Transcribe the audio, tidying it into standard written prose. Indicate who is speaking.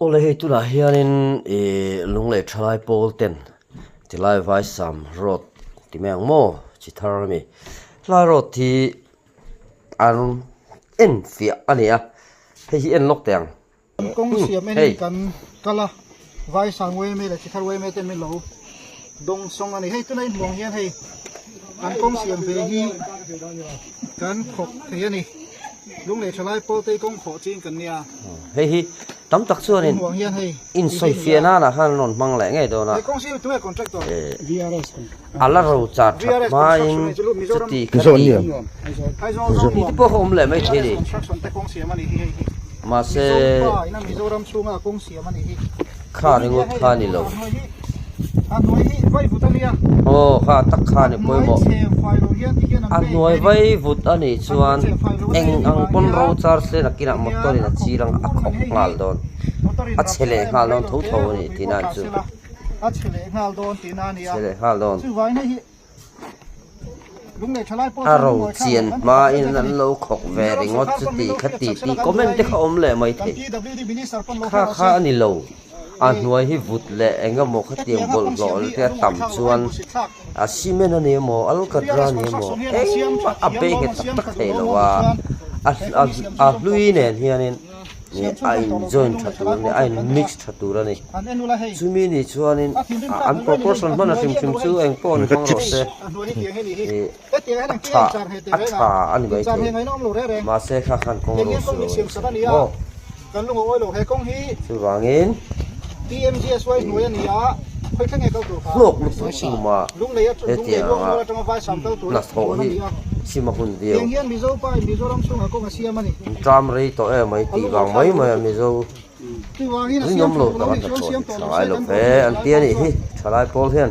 Speaker 1: Awle hei tunah hianin ihh lunglei thalai pawl ten tilai vaisam road ti mai ang maw chi thar ami helai road hi an en fiah a ni a hei hi en lawk teh ang.
Speaker 2: Kan kawng siam enin kan kal a vaisam uaime leh chi thar uaime te min lo dawng sawng a ni hei tunah inhmuh ang hian hei an kawng siam ve hi kan khawk thei a ni. Lunglei thalai pawl te hi kawng khawh ching kan nia.
Speaker 1: Hei hi tam tak chuanin insawifiah nanah khan an rawn hmang leh ngei dawn a. A la ro char that hmain chuti kha ti tih te pawh kha awm leh mai thei a ni. Mahse kha ringawt kha a ni lo. Aw kha tak kha ni pawimawh. A hnuai vai vut a nih chuan eng ang pawn ro char se nakinah motor in a chil ang a khawk nghal dawn. A chhe leh nghal dawn tho tho a ni tihna an chu.
Speaker 2: A chhe leh nghal dawn tihna a ni a.
Speaker 1: Chhe leh nghal dawn. A ro chian hmain an lo khawk ve ringawt chuti kha ti tih comment te kha awm leh mai thei. Kha kha a ni lo. A hnuai hi vut leh eng emaw khatiang bawlhhlawh te a tam chuan a cement a ni emaw alkatra a ni emaw engmah a bei nghet tak tak thei lo a. A hlui nen hianin Ih a in join tha tur a ni a in mix tha tur a ni chumi nih chuanin an proportion hman a hrim hrim chu eng pawh ni hmang rawh se ih a tha a tha a ni maithei mahse kha khan kawng rawh se lo a ni maw chuvangin hlawk lutuk kuma hetiang anga hnathawh hi sim a hun viau. Tram rei tawh em mai tih vang mai mai a Mizo rinawm lo tak a hnathawh hi tha ngai lo ve an ti a nih hi thalai pawl hian.